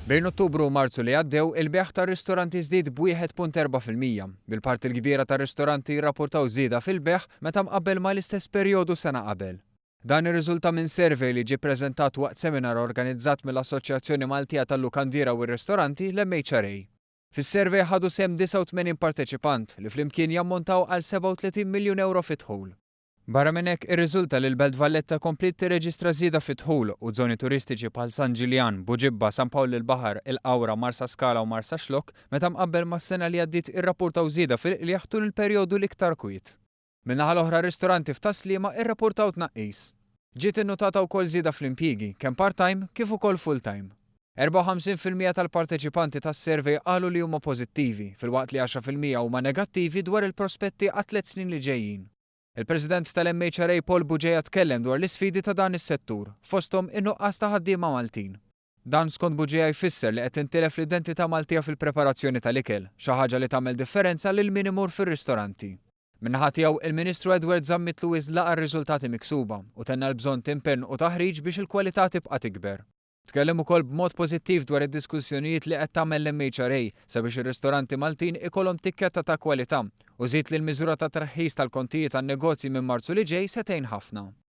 Bejn Ottubru u Marzu li għaddew, il-bejgħ tar-ristoranti żdied b'1.4%, bil-parti l-kbira tar-ristoranti jirrapportaw żieda fil-bejgħ meta mqabbel mal-istess perjodu sena qabel. Dan irriżulta minn survey li ġie ppreżentat waqt seminar organizzat mill-Assoċjazzjoni Maltija tal-Lukandiera u r-Ristoranti, l-MHRA. Fis-survey ħadu sehem 89 parteċipant li flimkien jammontaw għal 37 miljun ewro fi dħul. Barra minn hekk, irriżulta li l-Belt Valletta kompliet tirreġistra żieda fid-dħul u żoni turistiċi bħal San Ġiljan, Buġibba, San Pawl il-Baħar, il-Qawra, Marsaskala u Marsaxlokk meta mqabbel mas-sena li għaddiet irrappurtaw żieda fil-qligħ tul il-perjodu l-iktar kwiet. Min-naħa l-oħra ristoranti f'Tas-Sliema irrappurtaw tnaqqis. Ġiet innutata wkoll żieda fl-impjiegi, kemm part-time kif ukoll full-time. 54% tal-parteċipanti tas-survey qalu li huma pożittivi, filwaqt li 10% huma negattivi dwar il-prospetti għat-tliet snin li ġejjin. Il-President tal-MHRA Paul Bugeja tkellem dwar l-isfidi ta' dan is-settur, fosthom in-nuqqas ta' ħaddiema Maltin. Dan skont Bugeja jfisser li qed tintilef l-identità Maltija fil-preparazzjoni tal-ikel, xi ħaġa li tagħmel differenza lil min imur fir-ristoranti. Min-naħa tiegħu, il-Ministru Edward Zammit Lewis laqa' r-riżultati miksuba u tenna l-bżonn t'impenn u taħriġ biex il-kwalità tibqa' tikber. Tkellem ukoll b'mod pożittiv dwar id-diskussjonijiet li qed tagħmel l-MHRA sabiex ir-ristoranti Maltin ikollhom tikketta ta' kwalità u żied li l-miżura ta' traħħis tal-kontijiet tan-negozji minn Marzu li ġej se tgħin ħafna.